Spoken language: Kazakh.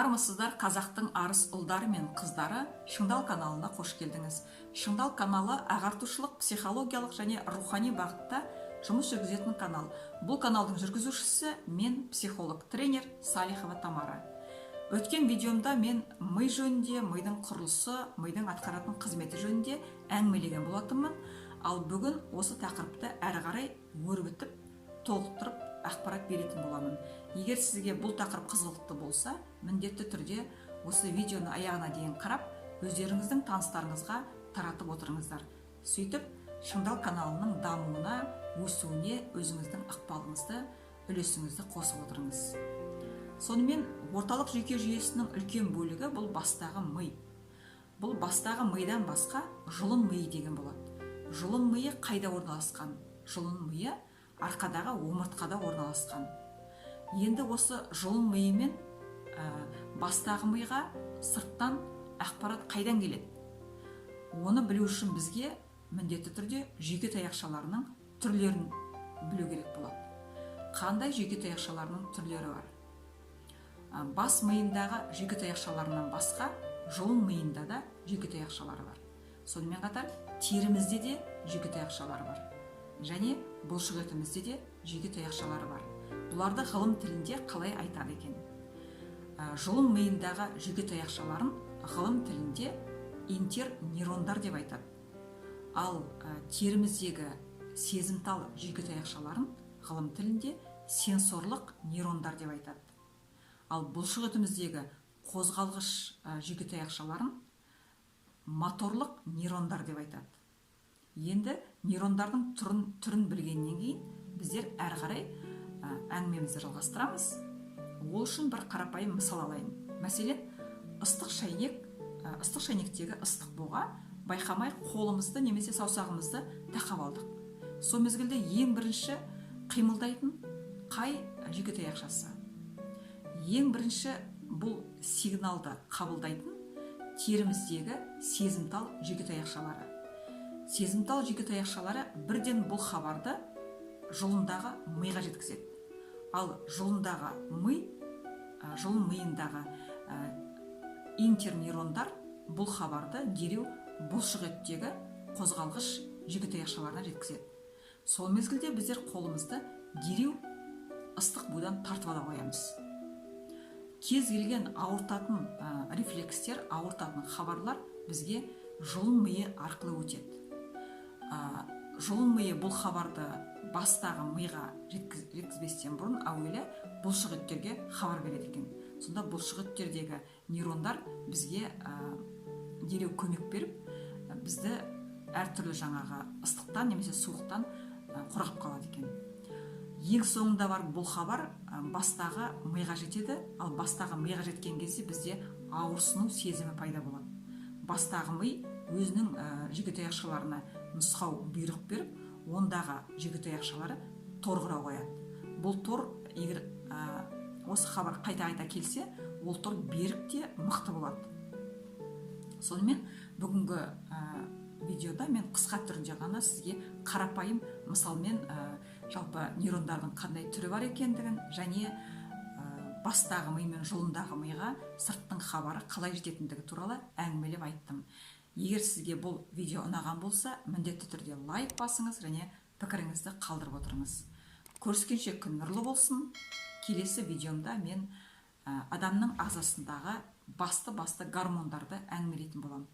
Армысыздар, қазақтың арыс ұлдары мен қыздары! Шыңдал каналына қош келдіңіз. Шыңдал каналы ағартушылық, психологиялық және рухани бағытта жұмыс жүргізетін канал. Бұл каналдың жүргізушісі мен, психолог тренер Салихова Тамара. Өткен видеомда мен ми жөнінде, мидың құрылысы, мидың атқаратын қызметі жөнінде әңгімелеген болатынмын. Ал бүгін осы тақырыпты әрі қарай өрбітіп, толықтырып ақпарат беретін боламын. Егер сізге бұл тақырып қызықты болса, міндетті түрде осы видеоны аяғына дейін қарап, өздеріңіздің таныстарыңызға таратып отырыңыздар. Сөйтіп, Шыңдал каналының дамуына, өсуіне өзіңіздің ықпалыңызды, үлесіңізді қосып отырыңыз. Сонымен, орталық жүйке жүйесінің үлкен бөлігі бұл бастағы ми. Бұл бастағы мидан басқа жұлын миы деген болады. Жұлын миы қайда орналасқан? Жұлын миы арқадағы омыртқада орналасқан. Енді осы жұлын миы мен бастағы миға сырттан ақпарат қайдан келеді? Оны білу үшін бізге міндетті түрде жүйке таяқшаларының түрлерін білу керек болады. Қандай жүйке таяқшаларының түрлері бар? Бас миындағы жүйке таяқшаларынан басқа жұлын миында да жүйке таяқшалары бар. Сонымен қатар терімізде де жүйке таяқшалары бар және бұлшық етімізде де жүйке таяқшалары бар. Бұларды ғылым тілінде қалай айтады екен? Жұлын миындағы жүйке таяқшаларын ғылым тілінде интернейрондар деп айтады. Ал теріміздегі сезімтал жүйке таяқшаларын ғылым тілінде сенсорлық нейрондар деп айтады. Ал бұлшық етіміздегі қозғалғыш жүйке таяқшаларын моторлық нейрондар деп айтады. Енді нейрондардың түрін білгеннен кейін біздер әрі қарай әңгімемізді жалғастырамыз. Ол үшін бір қарапайым мысал алайын. Мәселен, ыстық шайнектегі ыстық буға байқамай қолымызды немесе саусағымызды тақап алдық. Сол мезгілде ең бірінші қимылдайтын қай жүйке таяқшасы? Ең бірінші бұл сигналды қабылдайтын теріміздегі сезімтал жүйке таяқшалары. Сезімтал жүйке таяқшалары бірден бұл хабарды жұлындағы миға жеткізеді. Ал жұлындағы ми, жұлын миындағы интернейрондар бұл хабарды дереу бұлшық еттегі қозғалғыш жүйке таяқшаларына жеткізеді. Сол мезгілде біздер қолымызды дереу ыстық будан тартып ала қоямыз. Кез келген ауыртатын рефлекстер, ауыртатын хабарлар бізге жұлын миы арқылы өтеді. Жұлын миы бұл хабарды бастағы миға жеткізбестен бұрын әуелі бұлшық еттерге хабар береді екен. Сонда бұлшық еттердегі нейрондар бізге дереу көмек беріп, бізді әртүрлі жаңағы ыстықтан немесе суықтан қорғап қалады екен. Ең соңында барып бұл хабар бастағы миға жетеді. Ал бастағы миға жеткен кезде бізде ауырсыну сезімі пайда болады. Бастағы ми өзінің жүйке таяқшаларына нұсқау, бұйрық беріп, ондағы жүйке таяқшалары тор құра қояды. Бұл тор, егер осы хабар қайта-қайта келсе, ол тор берік те мықты болады. Сонымен, бүгінгі видеода мен қысқа түрде ғана сізге қарапайым мысалмен жалпы нейрондардың қандай түрі бар екендігін және бастағы ми мен жұлындағы миға сырттың хабары қалай жететіндігі туралы әңгімелеп айттым. Егер сізге бұл видео ұнаған болса, міндетті түрде лайк басыңыз және пікіріңізді қалдырып отырыңыз. Көріскенше күн нұрлы болсын! Келесі видеомда мен адамның ағзасындағы басты-басты гормондарды әңгімелейтін боламын.